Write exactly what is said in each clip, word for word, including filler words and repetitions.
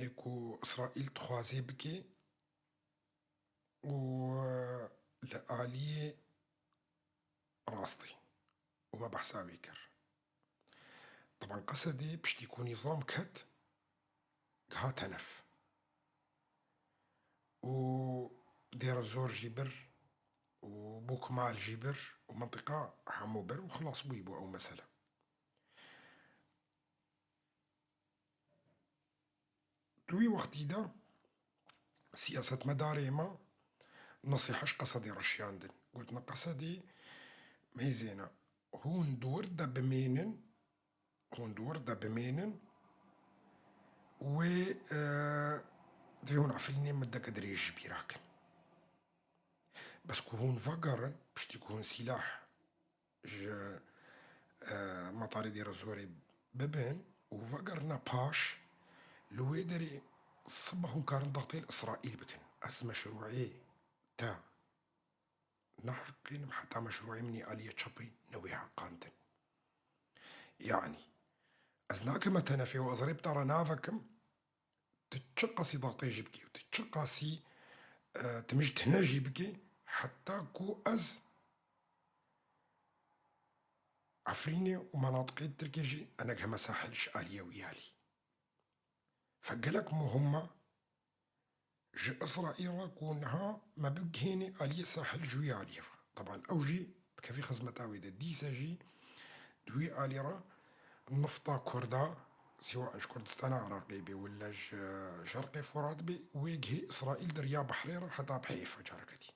ê ku Îsraîl dixwazê bike û li aliyê rastî û me behsa wê kir. Teban Qesedê piştî ku nîzam ket, giha tenef. Û Dêra Zor jî bir û Bûkmal jî bir û mintiqa hemû bir û xilas bûyî bû ew mesele. Di wî wextî de siyasetmedarê me nesîheş Qesedê re şiyandin. Gotin, Qesedê meyzêne, hûn di wir de bimênin, hûn di wir de bimênin, wê, e, divê hûn Efrînê middeke dirêj ji bîra kin. Bes ku hûn vegerin, piştî ku hûn sîlah ji, e, metarê Dêra Zorê bibin û vegerine paş, li wê derê sibe hûn karin daxtê li Îsraîl bikin. Ez meşrûê te neheqînim heta meşrûê min ê aliyê çepê newê heqandin. Yanî, ez nakeme tenefê û ez rê bi te re navekim, tu çi qasî daxtê jî bikî û tu çi qasî, e, tu min ji tine jî bikî, heta ku ez Efrînê û menatiqê Tirkê jî enegeme sahil ji aliyê wî alî. Fe gelek muhim e ji Îsraîl re ku niha me bigihênê aliyê sahil ji wî aliyê re. Teban ew jî dikevî xizmeta wê de. Dîse jî di wî alî re nifta Kurda, siwa ji Kurdistana Iraqê bê wille ji Şerqê Furat bê, wê gihê Îsraîl derya behrê re heta bi heyfa careketî.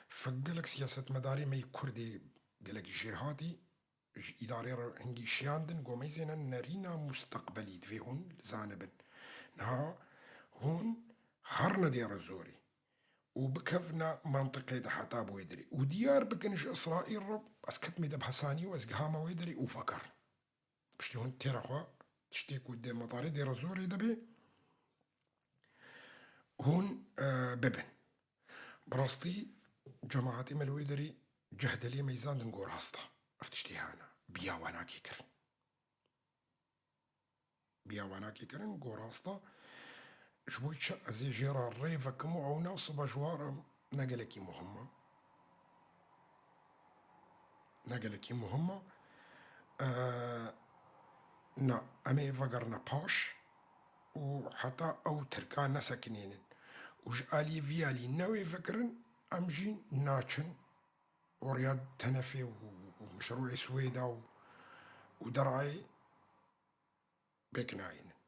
Fe gelek siyasetmedarê me yê Kurdê gelekî jêhatî ji îdarê re hingî şiyandin, go meyzêne nerîna musteqbelî divê hûn li zanibin. Niha hûn herine Dêra Zorê û bikevine mantiqê de heta bi wê derê û diyar bikin ji Îsraîl re, ez ketime de bi hesanî û ez gihame wê derê û vegerin. Piştî hûn têra xwe tiştê ku dê metarê Dêra Zorê de bê, hûn, e, bibin. Bi rastî cemaetê me li wê derê cehdelê meyzandin go rast e. Ev tiştê hene. Biya wan nakê kirin. Biya wan nakê kirin go rast e. Ji bo çi ez ê jê re rê vekim û ew ne sibe ji wan re ne gelekî muhim e. Ne gelekî muhim e. Eee, na, em ê vegerine paş û heta ew Tirka nesekinênin. Û ji aliyê vî alî ne wê vekirin, em jî naçin. Oriya tenefê û, û meşrûê Swêda û, û Derayê pêk nayînin.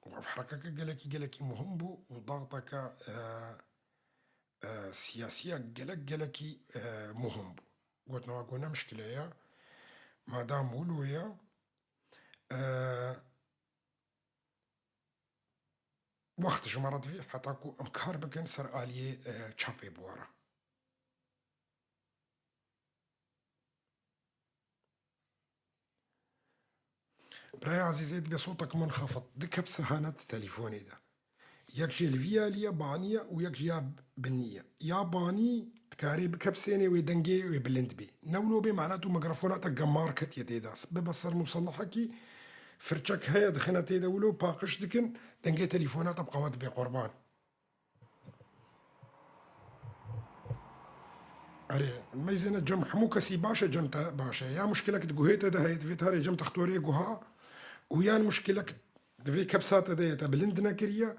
Û ev herekeke gelekî, gelekî muhim bû û daxteke, e, e, siyasiya gelek, gelekî, e, muhim bû. Gotina we ku ne mişkile ye, madam wilo ye, e, wext ji me re divê heta ku em kar bikin ser aliyê, e, çepê bi we re. Birayê ezîzê, divê sotek munxefit, di kepse hene di telefonê de. Yek jê li vî alî ye, banî ye û yek jî ya binî ye. Ya banî dikarê bikepsênê wê dengê wê bilind bê. Ne wilo bê mana tu mikrofona te gemar ketiye tê de. Bibe ser muselehekî, firçek heye dixine tê de wilo paqij dikin, dengê telefona te bi qewet bê qurban. Erê, meyzêne cem hemû kesî baş e, cem te baş e. Ya muşkilek di guhê te de heye, divê te herê cem te xtorê guha û yan muşkilek di vê kepsa te de ye, te bilind nekiriye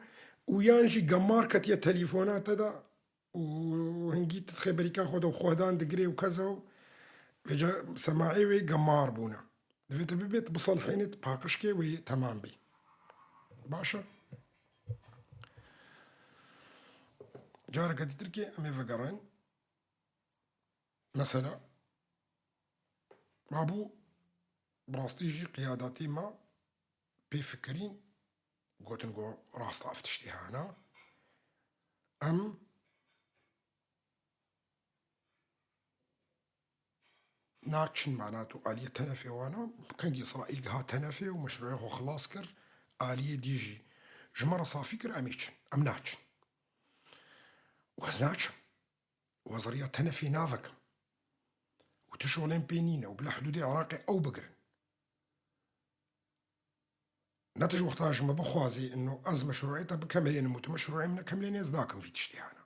û yan jî gemar ketiye telefona te de û hingî tu dixê berîka xwe de û xwehdan digirê û keza û vêca semaê wê gemar bûne. Divê tu bibê, tu biselhênê, tu paqij kê, wê temam bî. Baş e. Careke dîtirkê em ê vegerin. Mesela, rabû bi rastî jî qiyadatê me pê fikirîn, gotin ku rast ev tiştê hene. Em naçin, mana tu aliyê tenefê wana, kengî Îsraîl giha tenefê û meşrûyê xwe xilas kir, aliyê dî jî ji me re safî kir, em ê çin. Em naçin. Û ez naçim. Û ez riya tenefê navekim. Û tu şolên pê nîne û bila hidûdê Iraqê ew bigirin. Ne tu ji wexta ji min bixwazî ino ez meşrûîyeta bikemilînim û tu meşrûîyê min nekemilînî, ez nakim vî tiştî hene.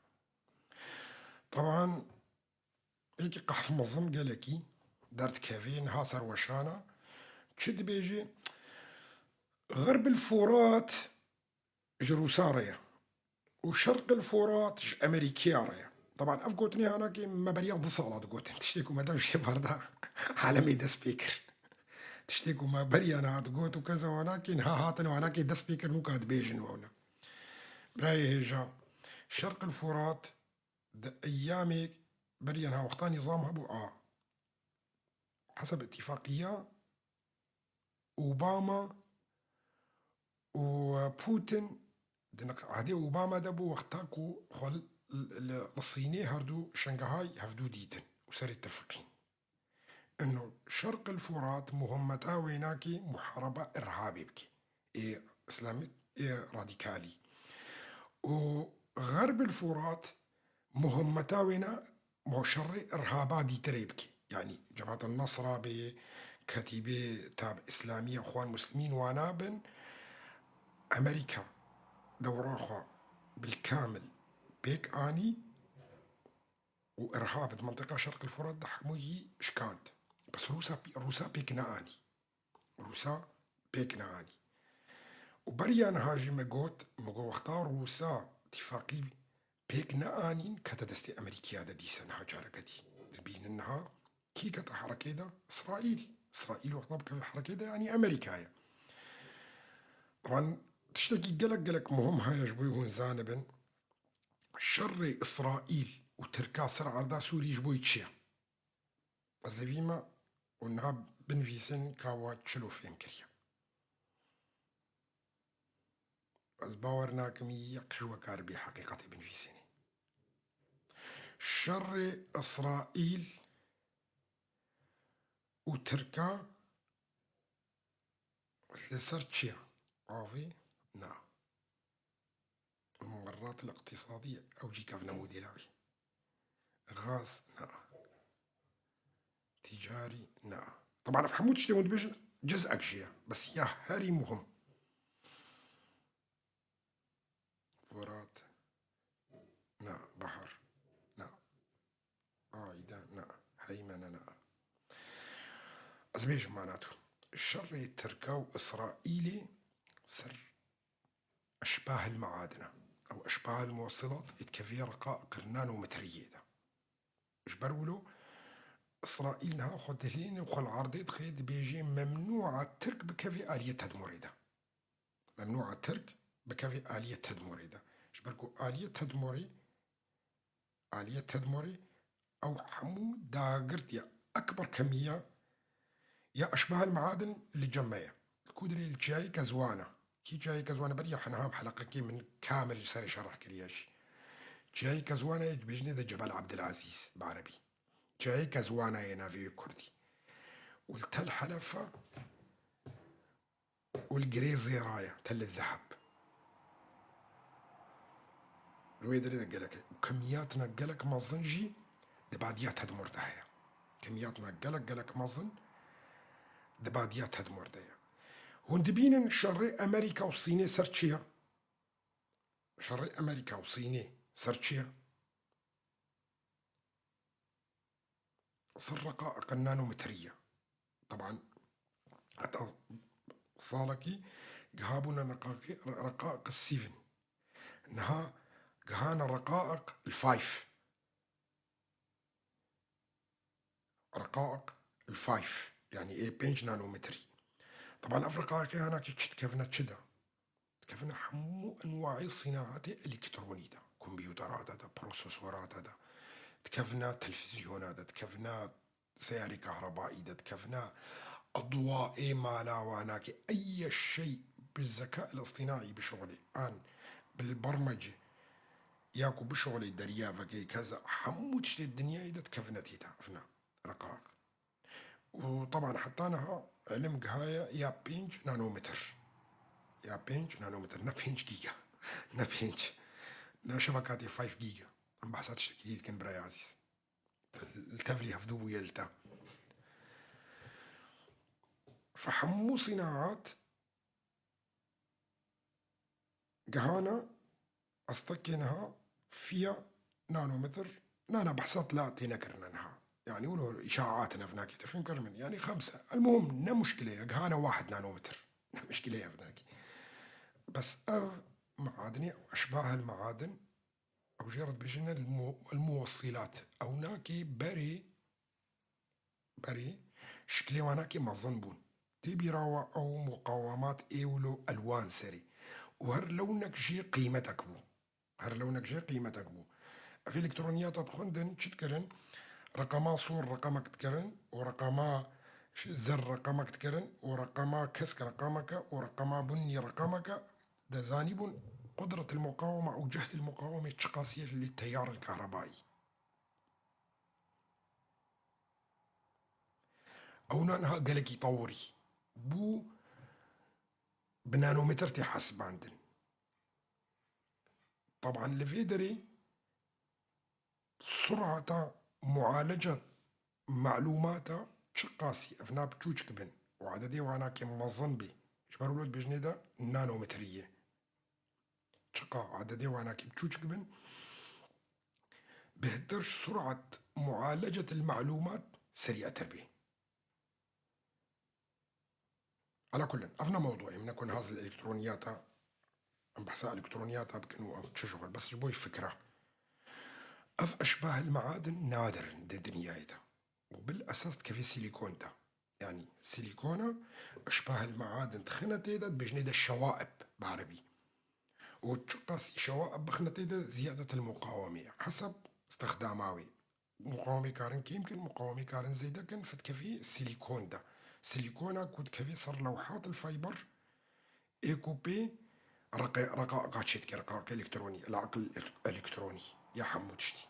Teban, yekî qehf mezin gelekî derdikevî, niha ser weşana. Çi dibêjî? Xerbil Furat ji Rûsa re ye û Şerqil Furat ji Amerîkiya re ye. Teban ev gotinê hanakê me beriya du sala digotin. Tiştê ku me dev jê berda, alemê dest pê kir. Tiştê ku me beriya niha digot û keza hanakê niha hatin û hanakê dest pê kirin û ka dibêjin we ne. Birayê hêja, Şerqil Furat di eyyamê beriya niha wexta nîzam hebû a. Heseb îtîfaqiya Obama û Putin di niq-, ehdê Obama de bû, wexta ku xwe li, li, li Sînê herdu Şengehay hevdû dîtin û serê tefiqîn. Ino Şerqil Furat muhimmeta wênakê muhareba irhabê bike. Ê Îslamî, ê radîkalî. Û Xerbil Furat muhimmeta wêna mo şerê irhaba dîtirê bike. Yanî Cebhat el Nasra bê, Ketîbê Tab Îslamiye Xwan Muslimîn wana bin, Amerîka dewra xwe bilkamil pêk anî û irhab di mintiqa Şerqil Furat de hemûyî şikand. Bes Rûsa, Rûsa pêk neanî. Rûsa pêk neanî. Û beriya niha jî me got, me got wexta Rûsa tîfaqî pêk neanîn, kete destê Amerîkiya de dîse niha careke dî. Dibînin niha kî kete herekê de? Îsraîl. Îsraîl wexta bikeve herekê de, yanî Amerîka ye. Wan tiştekî gelek gelek muhim heye ji bo hûn zanibin. Şerê Îsraîl û Tirka ser erda Sûrî ji bo çi ye? Ez evî me û niha binivîsin ka wa çilo fêm kiriye. Ez bawer nakim yek ji we karibî heqîqetê binivîsînî. Şerê Îsraîl û Tirka li ser çi ye? Avê? Na. الممرات الاقتصادية، ew jî kevne modêla wî. Gaz, na. Ticarî, na. Teban ev hemû tiştê hûn dibêjin, cizek jî ye. Bes ya herî muhim. Furat, na. Bahar, na. Qaîde, na. Heymene, na. Ez bêjim mana tu. Şerê Tirka û Îsraîlê ser eşbah el-meadine. Ew eşbah el-muwessilat ê dikevê reqaiq nanometriyê de. Ji ber wilo Îsraîl niha xwe dihilîne û xwe li erdê dixe, dibêje memnû a Tirk bikeve aliyê tedmorê de. Memnû a Tirk bikeve aliyê tedmorê de. Ji ber ku aliyê tedmorê, aliyê tedmorê ew hemû dagirtiye ekber kemiya ya eşbah el-meadin li cem me ye. Li ku dirê? Li çiyayê Kezwana. Kî çiyayê Kezwana? Beriya heniha heleqekê min kamil ji serê şereh kiriye jî. Çiyayê Kezwana ye, dibêjinê de Cebel Abdilazîz bi erebî. Çiyayê Kezwana ye navê wê kurdî. Û li Tel Helefa û li girê zêra ye, Tel Zeheb. Li wê derê de gelek, kemiyatina gelek mezin jî di badiya tedmor de heye. Kemiyatina gelek, gelek mezin di badiya tedmor de ye. Hûn dibînin şerê Amerîka û Sînê ser çi ye? Şerê Amerîka û Sînê ser çi ye? Ser reqaiq nanometrî ye. Teban heta salekî gihabûne reqaqî-, reqaiq seven. Niha gihane reqaiq five. Reqaiq five, yanî ê pênc nanometrî. Teban ev reqaiqê hanakî çi dikevine çi de? Dikevine hemû enwaê sînaetê elektronî de, kompîuterate de, prosesorate de, dikevine televîzyona de, dikevine seyarê kahrebayî de, dikevine edwaê mala wanakê, eye şey bi zeka el-îstînaî bişuxulê, an bil bermecê, ya ku bişuxulê derya vekê keza, hemû tiştê dinyayê de dikevine tê de, evna reqaq. Û teban heta niha ilim gihaye ya pênc nanometr. Ya pênc nanometr, ne pênc gîga. Ne pênc. Ne şebekatê five gîga. Em behsa tiştekî dî dikin birayê ezîz. Li tevlî hevdû bûye li te. Fe hemû sînaat Gihana estekê niha fiya nanometr, nana behsa tila têne kirine niha. Yani wilo îşaat in, ev nakê te fêm kir min. Yani xemse. Elmuhim ne muşkile ye, gihane wahid nanometr. Ne muşkile ye ev nakê. Bes ev maadinê ew eşbah el maadin, ew jê re dibêjin el mu-, el muwessilat. Ew nakê berê Berê şikilê wan nakê mezin bûn. Tê bîra we ew muqawemat ê wilo elwan serê û her lewnek jê qîmetek bû. Her lewnek jê qîmetek bû. Ev elektroniyata dixwendin çi dikirin? Reqema sor reqemek dikirin û reqema ş-, zer reqemek dikirin û reqema kesk reqemeke û reqema bunnî reqemeke. Dezanîbûn qudretil muqaweme û cehdil muqawemê çiqas ye li teyaril kahrebayî. Ewna niha gelekî tewirî bû, bi nanometr tê hesibandin. Taban li vê derê surata mualece malûmata çiqasî ev na biçûçk bin û ededê wana kê mezin bê, ji ber wilo dibêjinê de nanometrî ye. Çiqa ededê wana kê biçûçk bin, bêhtir ji surat mualecetil malûmat serîetir bê. Ala kullin, ev ne mewdû, em nekun haz li elektroniyata, em behsa elektroniyata bikin û ev çi şixul, bes ji bo fikra. Ev eşbahil maadin nadir in di dinyayê de. Û bil esas dikevê sîlîkon de. Yanî sîlîkona eşbahil maadin dixine tê de, dibêjinê de şewaib bi erebî. Û çiqas şewaib bixine tê de, ziyadetil muqawemê ye. Hesab istixdama wê. Muqawemê karin kêm kin, muqawemê karin zêde kin, fi dikevî sîlîkon de. Sîlîkona ku dikevî ser lewhatil fayber, ê ku pê reqe-, reqaqa çêdike, reqaqê elektronî, eleqil elektronî ya hemû tiştî.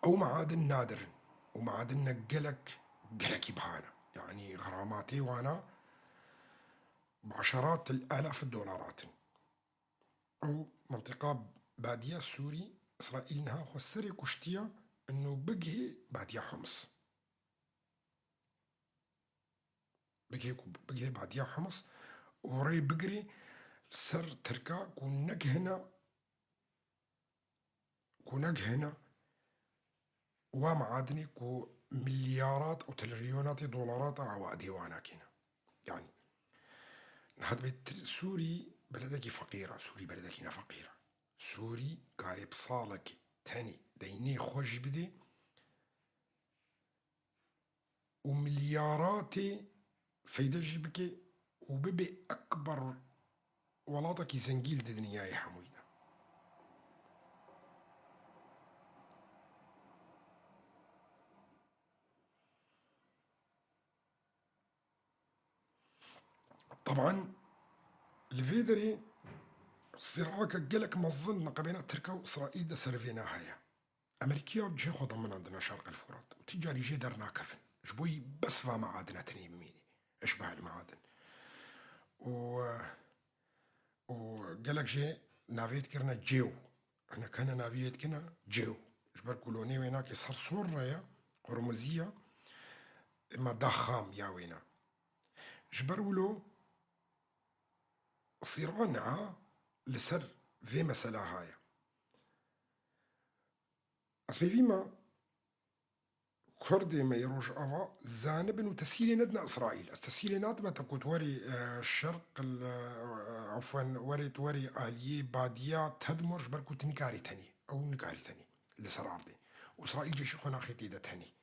Ew maadin nadir in û maadinne gelek, gelekî biha ne. Yanî xeramatê wana bi eşeratil alaf dolarat in. Ew mintiqa badiya Sûrî, Îsraîl niha xwe serê kuştiya, ino bigihê badiya Humus. Bigihê ku, bigihê badiya Humus û rê bigirê ser Tirka ku negihina, ku negihina wa maadinê ku milyarat û trilyonatê dolarata ewa edê wana kêne. Yanî, niha dibê Tir-, Sûrî beledekî feqîr e, Sûrî beledekî ne feqîr e. Sûrî karê bi salekê tenê deynê xwe jî bidê, û milyaratê feyde jî bike û bibe ekber welatekî zengîn di dinyayê hemûyî de. Taban, li vê derê sîraeke gelek mezin neqebêna Tirka û Îsraîl de ser vêna heye. Amerîkiya cihê xwe de minandine Şerqil Furat û ti carî jê dernakevin. Ji bo yî bes va meadine tenê bimînî. Eşbehel meadin. Û, û gelek jê navê dikirine cêw. Hinek hene naviyê dikine cêw. Ji ber ku lo nê wênakê ser sor re ye, qurmizî ye, ema da xam ya wêna. Ji ber wilo sîra niha li ser vê mesela haya. Ez pêvî me Kurdê me yê Rojava zanibin û tesîlê nedine Îsraîl. Ez tesîlê nadime te ku tu werî, e, şerq, e, efwen, werê tu werî aliyê badiya Tedmor ji ber ku tu nikarî tenî. Ew nikarî tenî li ser erdê. Û Îsraîl cêşî xwe naxê tê de tenî.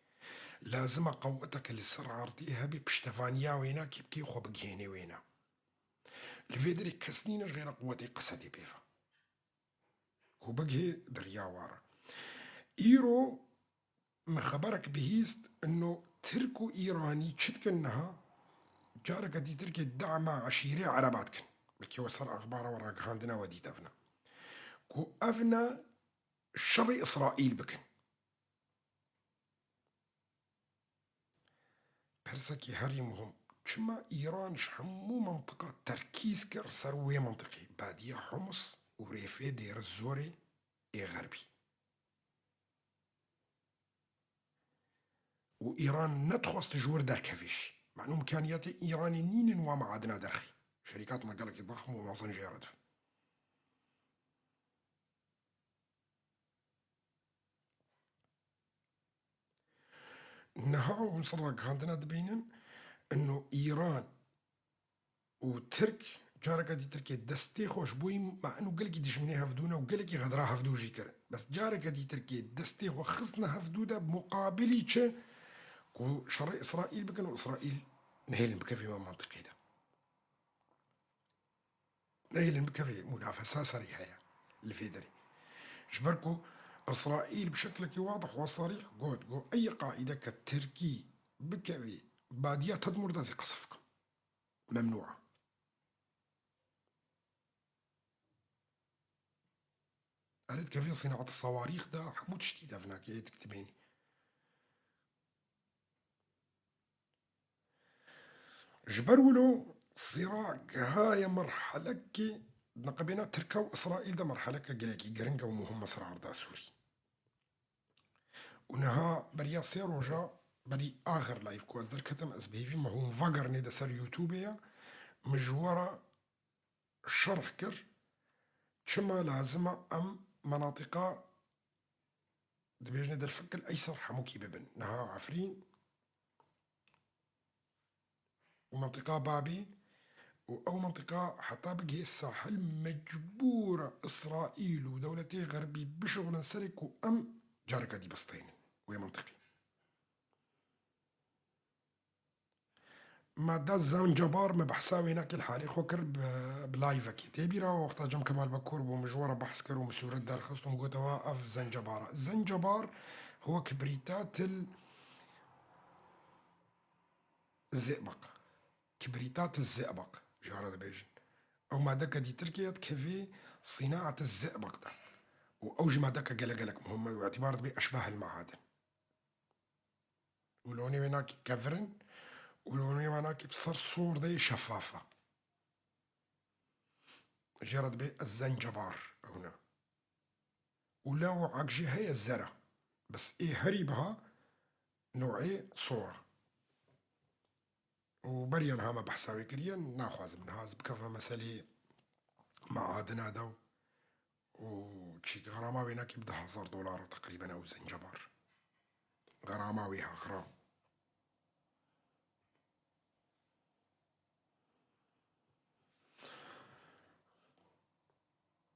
Lazim e qeweteke li ser erdê hebe piştevaniya wêna kê bikê xwe bigihênê wêna. Li vê derê kes nîne ji xêra quwetê Qesedê pê ve. Ku bigihê derya wara. Îro min xeberek bihîst, ino Tirk û Îranî çi dikin niha? Careke dî Tirkê dema eşîrê Ereba dikin. Belkî we ser exbara we ragihandine we dît evna. Ku evna şerê Îsraîl bikin. Persekî herî muhim, çima Îran ji hemû mintiqa terkîz kir ser wê mintiqê, badiya Humus û rêfê Dêr Zorê ê Xerbî? Û Îran nedixwest ji wir derkevê jî. Manu imkaniyatê Îranê nînin wa meadina derxî. Şerîkat me gelekî daxim û mezin jê re dibin. Niha hûn ser ragihandina dibînin, ino Îran û Tirk careke dî Tirkê destê xwe ji bo yî, me ino gelekî dijminê hevdû ne û gelekî xedra hevdû jî kirin. Bes careke dî Tirkê destê xwe xistine hevdû de, muqabilî çi? Ku şerê Îsraîl bikin û Îsraîl nehêlin bikeve wê mantiqê de. Nehêlin bikeve, munafesa serî heye li vê derê. Ji ber ku Îsraîl bi şeklekî wadih û serîh got, got, ey qaîde ke Tirkî bikevî badiya tedmûr de zî qesif kim. Memnû e. Erê dikevî sînaet sawarîx de hemû tiştî dev nake, ê dik dibênî. Ji ber wilo sîra gihaye merhelekê, di neqebêna Tirka û Îsraîl de merheleke gelekî giring e û muhim e ser arda Sûrî. Û niha beriya sê roja berî axir live ku ez derketim, ez bi hêvî me hûn vegerînê de ser YouTube ye, min ji we re şerh kir, çima lazim e em menatîqa dibêjine Delfikil Eyser hemûkî bibin. Niha Efrîn û mentiqa Babî û ew mentiqa heta bigihê sahil mecbûr e Îsraîl û dewletê xerbî bişixulin serê ku em careke dî bistênin wê mentiqî. Me da Zencebar, me behsa wênakê li halê xwe kir bi, bi live-ekê. Tê bîra wexta Cem Kemal Bekur bû, min ji we re behs kir û min sûret derxist û min got, ewa ev Zencebar e. Zencebar huwa kibrîtatil zî'beq. Kibrîtatil zî'beq, ji re dibêjin. Ew madeke dî Tirkiye dikevê sînaetil zî'beq de. Û ew jî madeke gelek gelek muhim e û îtîbar dibe eşbahil meadin. Û lonê wê nakî kevir in, û lonê wê nakî bi ser sor de yê şefaf e. Jê re dibê ez Zencebar ew ne. Û lewak jî heye zer e. Bes ê herî biha no'ê sor e. Û beriya niha me behsa wê kiriye, naxwazim niha ez bikevime meselê meadina de û çîk xerama wê nakî bi du hezar dolar teqrîben ew Zencebar. Xerama wê ha xira.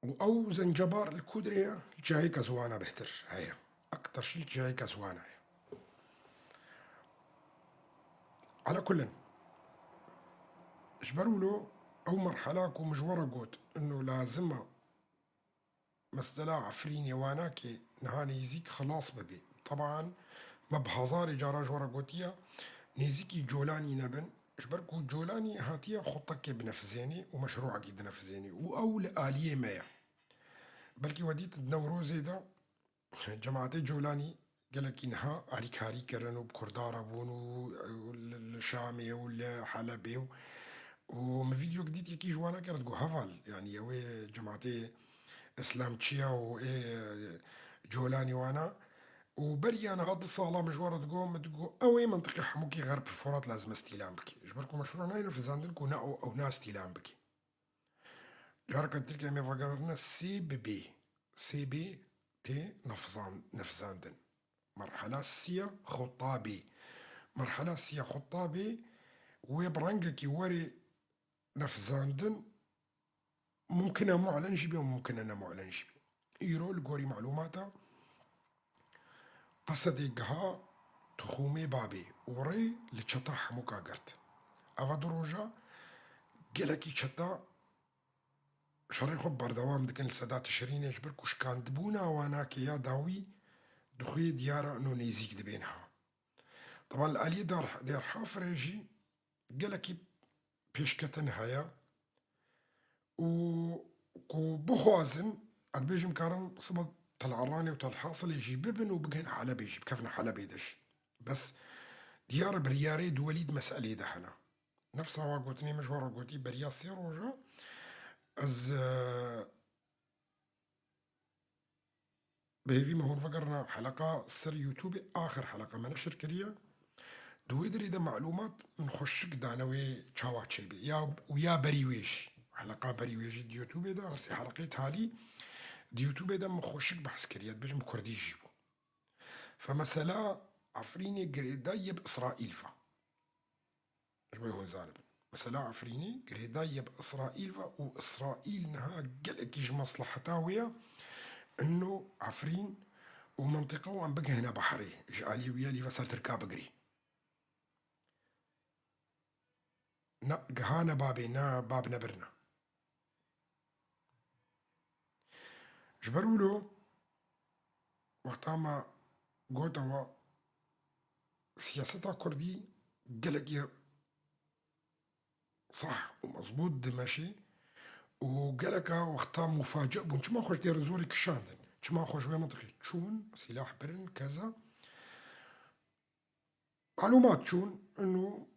Û ew Zencebar li ku dirê ye? Li cihayê Kezwana bêhtir heye. Ekter jî li cihayê Kezwana ye. Ala kullin, ji ber wilo ew merhela ku min ji we re got, ino lazim e mesela Efrînê, Wanakê niha nêzîk xilas bibe. Teban me bi hezarê cara ji we re gotiye, nêzîkî Colanî nebin, ji ber ku Colanî hatiye xutekê binefizênê û meşrûekî dinefizênê û ew li aliyê me ye. Belkî we dît di Newrozê de cemaetê Colanî gelekî niha alîkarî kirin û bi Kurda re bûn û, û li, li Şamê û li Helebê û, û min vîdeok dît, yekî ji wana kir, digot, heval, yanî ew ê cemaetê Îslamçiya û ê Colanî wana. Û beriya niha du sala min ji we re digot, min digot, ew ê mentiqê hemûkî Xerb Furat lazim e stîlan bike. Ji ber ku meşrû nayê nefizandin ku ne ew, ew na stîlan bike. Careke Tirkiye me vegerandine sê bi bê. Sê bê tê nefzan-, nefzandin. Merhela siya Xutabê. Merhela siya Xutabê wê bi rengekî werê nefzandin, mumkin e mu'len jî bê û mumkin e ne mu'len jî bê. Îro li gorî malûmata Qesedê giha Tixûmê Babê û rê li çeta Hemûka girt. Eva du roja gelekî çeta şerê xwe berdewam dikin li seda Tişrînê, ji ber ku şikandibûna Wanakê ya dawî dixuyê diyar e, ino nêzîk dibe niha. Teban li aliyê Dar-, Dêrhafirê jî gelekî pêşketin heye û ku bixwazin, ez dibêjim, karin siba Tel Eranê û Tel Hasilê jî bibin û bigihên Helebê jî, bikevin Helebê de jî. Bes diyar e biryarê di welî di meselê de hene. Nefsa wa gotinê min ji we re gotî beriya sê roja, ez, e, Bi hêvî me hûn vegerina heleqa ser YouTubeê, axir heleqa me neşir kiriye. Di wê derê de malûmat min xweşik dane wê çawa çêbe. Ya, û ya berî wê jî. Heleqa berî wê jî di YouTubeê de, her sê heleqê talî di YouTubeê de min xweşik behs kiriye. Dibêjim bi kurdî jî bû. Fe mesela Efrînê girêdayî ye bi Îsraîl ve. Ji bo hûn zanibin. Mesela Efrînê girêdayî ye bi Îsraîl ve û Îsraîl niha gelekî ji mesleheta wê ye. Ino Efrîn û mentiqa wan bigihine behrê. Ji aliyê wî alî ve ser Tirka bigirî. Na, gihane babê, na bab nebirine. Ji ber wilo wexta me gotewa siyaseta kurdî gelekî sah û mezbût dimeşê û geleka wexta muface bûn. Çima xwe ji dêre zorê kişandin? Çima xwe ji wê mintiqê çûn, sîlah birin, keza? Malûmat çûn, ino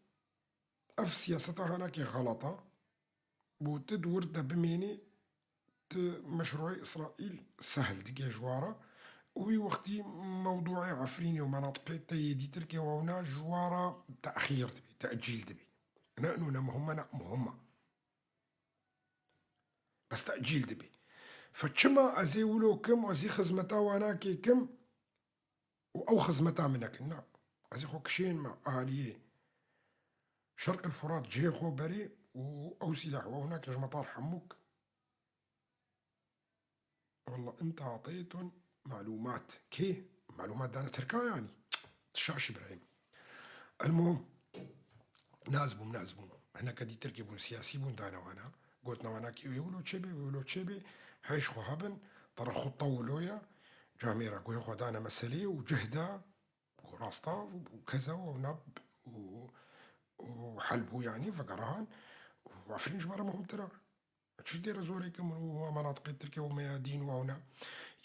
ev siyaseta hinekê xelata bû, tu di wir de bimênî, tu meşrûê Îsraîl sehl dike ji wa re. Û wî wextî mewdûê Efrînê û menatiqê te yê dîtir ke wewna ji wa re texîr dibî, tecîl dibî. Ne ino ne muhim e, ne muhim e. Bes tecîl dibî. Fe çima ez ê wilo kim, ez ê xizmeta wana kê kim? Û ew xizmeta min nekin, na. Ez ê xwe kişênme aliyê Şerqil Furat cihê xwe berê û ew sîlah û ew nake ji me tar hemûk. Wallah, ente ateytun malûmat. Kê? Malûmat dane Tirka yanî? Şaş Îbrahîm. Elmuhim, nas bûm, nas bûm. Hineke dî Tirkê bûn, siyasî bûn, dane wana. Gotina wana kê wê wilo çêbê, wê wilo çêbê. Hey ji xwe hebin, tara xwe tewilo ye. Camêra guhê xwe dane meseleyê û cih da. Got rasta û keza û nab û, û hel bû, yanî vegerahan û Efrîn ji me re muhimtir e. Çi dêre zorê ke min û wa menatiqê Tirkiye û meyadîn û ewna.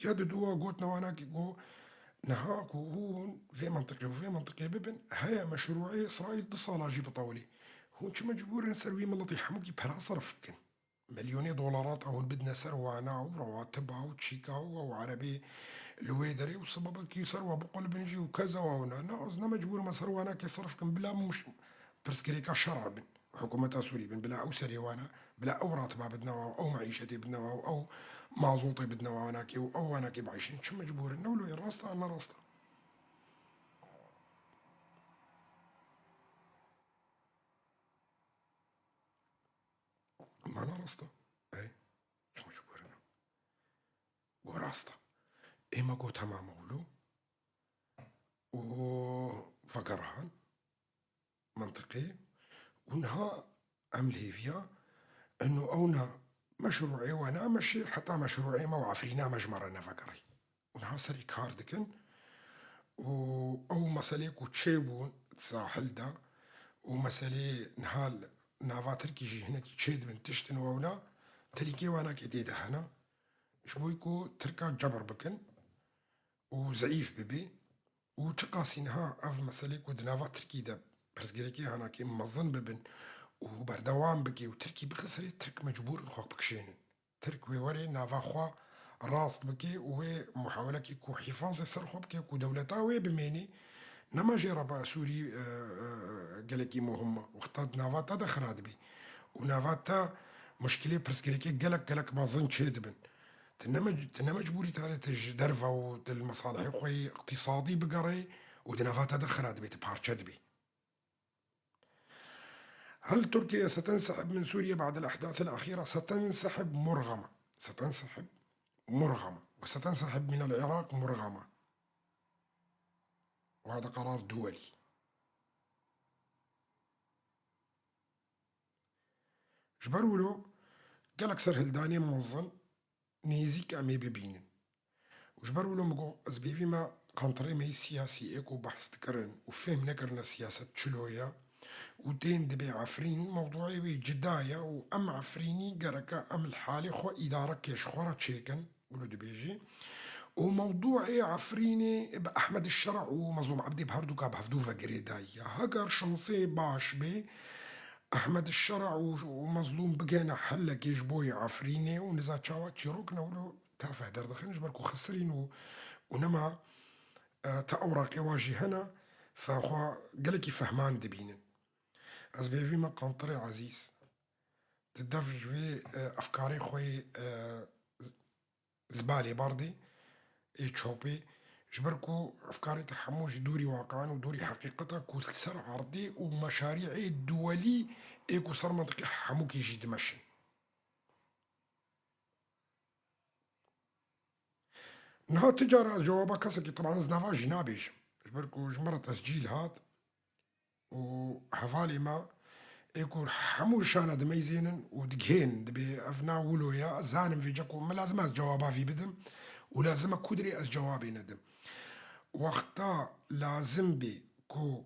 Ya di dû wa gotina wana kî got, niha ku hûn vê mintiqê û vê mintiqê bibin, heye meşrûê Îsraîl du sala jî bitewilê. Hûn çi mecbûr in ser wî miletî hemûkî pera serf bikin? Milyonê dolarata hûn bidine ser wana û rewatiba û çîka û ew erebê li wê derê û sibabekî ser wa biqulibin jî û keza wa wana. Na, ez ne mecbûr im ez ser wana kê serf kim bila muş-, pirsgirêka şer'a bin. Hikûmeta Sûrî bin, bila ew serê wana, bila ew ratiba bidine wa, ew meîşetê bidine wa, ew mazotê bidine wa wana kê û ew wana kê biîşin. Çi mecbûr in? Ne wilo ye, rast e, ne rast e? Mana rast e. Erê, çima ji bo rina? Got rast e. Ê me got, temam e wilo. Û vegerihan mintiqê. Û niha em li hêviya ino ewna meşrûê we nameşê, heta meşrûê me û Efrîna me ji me re nevegerî. Û niha serê kar dikin û ew meselê ku çêbûn di sahil de û meselê niha li nava Tirkî jî hinekî çêdibin tiştin û ewna, telîkê wanakê tê de hene. Ji bo ku Tirka cebir bikin û zeîf bibê û çiqasî niha ev meselê ku di nava Tirkî de pirsgirêkê hinekî mezin bibin û berdewam bike û Tirkî bixisirê, Tirk mecbûr in xwe bikişênin. Tirk wê were nava xwe rast bike û wê muhawelekê ku hîfazê ser xwe bike ku dewleta wê bimênê, nema jê re bi Sûrî, e, e, gelekî muhim e. Wexta di nava te de xira dibî û nava te muşkilê pirsgirêkê gelek, gelek mezin çêdibin. Tu ne mec-, tu ne mecbûrî tarê tu ji derve û tu li mesalihê xwe yê iqtîsadî bigerê û di nava te de xira dibê, tu parçe dibî. هل تركيا ستنسحب من سوريا بعد الأحداث الأخيرة؟ ستنسحب مرغمة. ستنسحب مرغمة. وستنسحب من العراق مرغمة. وهذا قرار دولي. Ji ber wilo gelek serhildanên mezin nêzîk em ê bibînin. Û ji ber wilo min got, ez bêvî me qantirê me yî siyasî ê ku behs dikirin û fêm nekirine siyaset çilo ye û tên dibê Efrîn, mewdûê wê cida ye û em Efrînî gereke em li halê xwe îdarekê ji xwe re çêkin, wilo dibêjî. Û mewdûê Efrînê bi Ehmed Şer'a û Mezlûm Ebdî bi herduka bi hevdû ve girêdayî ye. Heger şansê baş bê, Ehmed Şer'a û, û Mezlûm bigihene helekê ji bo yê Efrînê û niza çawa çîrok ne wilo tafeh derdixin, ji ber ku xisirîn û, û nema, e, te ewraqê wa jî hene, fe xwe gelekî fehman dibînin. Ez bêvî me qantirê ezîz, di dev ji vê, e, efkarê xwe yê, e, zibalê bardê, ê çopê, Ji ber ku efkarê te hemû ji dûrî waqian û dûrî heqîqeta ku li ser erdê û meşarî'ê duwelî ê ku ser mentiqê hemûkî jî dimeşin. Niha ti cara ez cewaba kesekî, teban ez nava jî nabêjim. Ji ber ku ji min re tescîl hat û hevalê me ê ku hemû şana dimeyzênin û digihên, dibê ev na wilo ye, ez zanim vêca ku min lazim e ez cewaba vî bidim û lazim e ku dirê ez cewabê nedim. Wexta lazim bê ku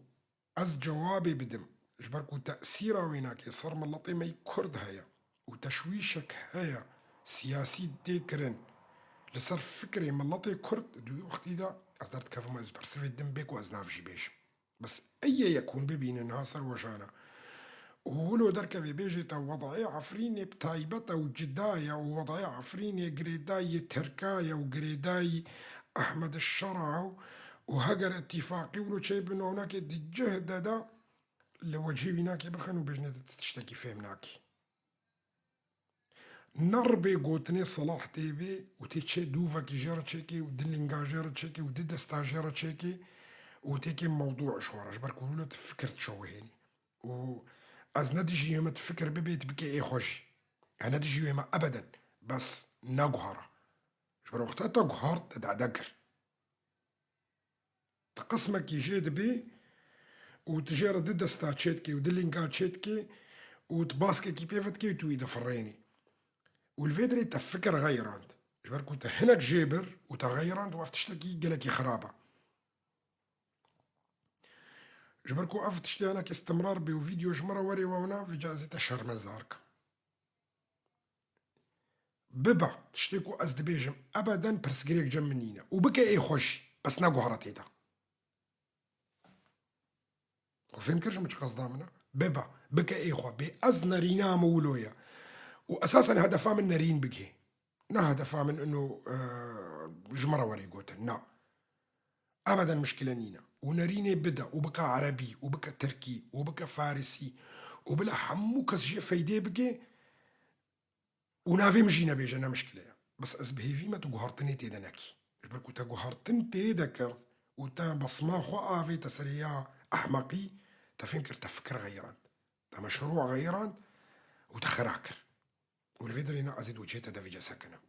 ez cewabê bidim, ji ber ku tesîra wênakê ser miletê me yî Kurd heye û teşwîşek heye siyasî tê kirin li ser fikrê miletê Kurd, di wî wextî de ez derdikevim û ez bersivê didim bê ku ez nav jî bêjim. Bes ey yek hûn bibînin ha ser weşana. Û wilo derkevê bêjê te, wedayê Efrînê bi taybet e û cida ye û wedayê Efrînê girêdayî Tirka ye û girêdayî Ehmed Şera û, û heger îtîfaqî wilo çêbin, û hinekê di cih de de li wecihê wînakê bixin û bêjinê te tiştekî fêm nakî. Ne ribê gotinê silah tê bê û tê çê dûvekî jê re çêkê û di linga jê re çêkê û di desta jê re çêkê û têkê mewdû ji xwe re, ji ber ku wilo tu fikir dişewihênî. Û ez ne dijî wê me tu fikir bibê, tu bikê ê xwe jî. Ez ne dijî wê me ebeden. Bes neguhara. Ji ber wexta te guhart, te dede kir. Tu qismekî jê dibî û tu jê re di desta çêdikê û di linga çêdikê û tu baskekî pê vedikê û tu wî difirênî. Û li vê derê te fikir xeyirand. Ji ber ku te hinek jê bir û te xeyirand û ev tiştekî gelekî xirab e. Ji ber ku ev tiştê hinekî istimrar bê û vîdeo ji min re werê wewna, vêca ez ê te şermezar kim. Bibe, tiştê ku ez dibêjim, ebeden pirsgirêk cem min nîne. Û bike ê xwe jî, bes neguhere tê de. Xwe fêm kir ji min çi qesda min e? Bibe, bike ê xwe. Bê ez nerîna min wilo ye. Û esasen hedefa min nerîn bigihê. Ne hedefa min ino, e, ji min re werê gotin. Na. Ebeden mişkile nîne. Û nerînê bide û bike erebî û bike tirkî û bike farisî û bila hemû kes jê feydê bike û navê min jî nebêje, ne mişkile ye. Bes ez bi hêvî me tu guhartinê tê de nekî. Ji ber ku te guhartin tê de kir û te besma xwe avête serê ya ehmeqî, te fêm kir te fikir xeyirand. Te meşrû xeyirand û te xira kir. Û li vê derê ne ez ê di wecihê te de vêca sekinim.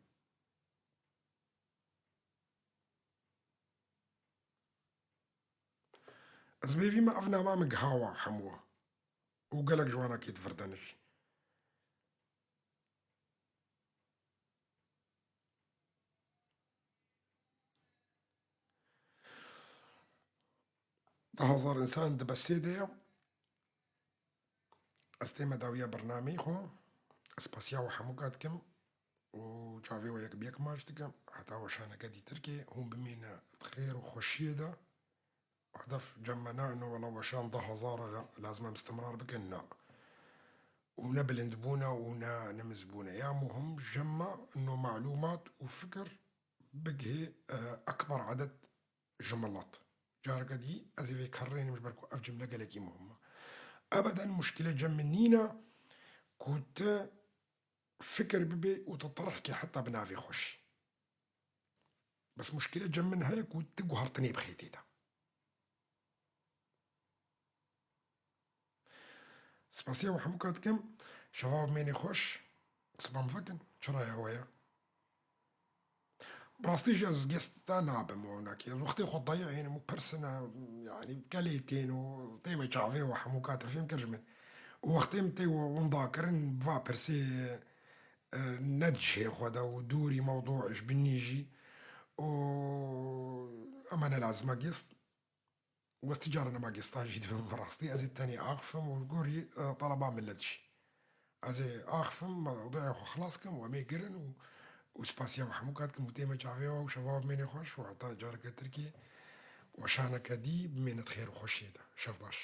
Ez bêvî me ev nama min gihawa hemû û gelek ji wana kê divirdin jî. Deh hezar însan di besê de ye. Ez tême dawiya bernameyê xwe. Ez spasiya we hemûka dikim û çavê we yek bi yek maç dikim. Heta weşaneke dîtirkê hûn bimîne di xêr û xweşiyê de. Hedef cem me ne ino wela weşan deh hezar e, lazim em istimrar bikin, na. Û ne bilindbûn e û ne nimizbûn e. Ya muhim cem me ino malûmat û fikir bigihê, e, ekber edet ji milet. Careke dî ez ê vê kerrênim ji ber ku ev cimle gelekî muhim e. Ebeden muşkile cem min nîne ku tu fikir bibê û tu terhkê heta bi navê xwe jî. Bes muşkile cem min heye ku tu guhartinê bixê tê de. Spasiya we hemûka dikim. Şeva we bimênê xweş. Siba min vekin. Çi raya we ye? Bi rastî jî ez gesta nabim winakî. Ez wextê xwe dayixînim û pirsine, yanî gelê tên û tême çavê we hemûka te fêm kir ji min. Û wextê min tê we winda kirin, va pirsê, e, ne di cihê xwe de û dûrî mewdû ji binî jî. Û ema ne lazim e gest. Wez ti cara nema gesta jî dibim bi rastî. Ez ê tenê axifim û gorî, e, teleba millet jî. Ez ê axifim, mewdûya xwe xilas kim û em ê girin û, û spasiya we hemûka dikim û tême çavê we û şeva we bimêne xweş û heta careke tirkî weşaneke dî bimêne di xêr û xweşiyê de. Şev baş.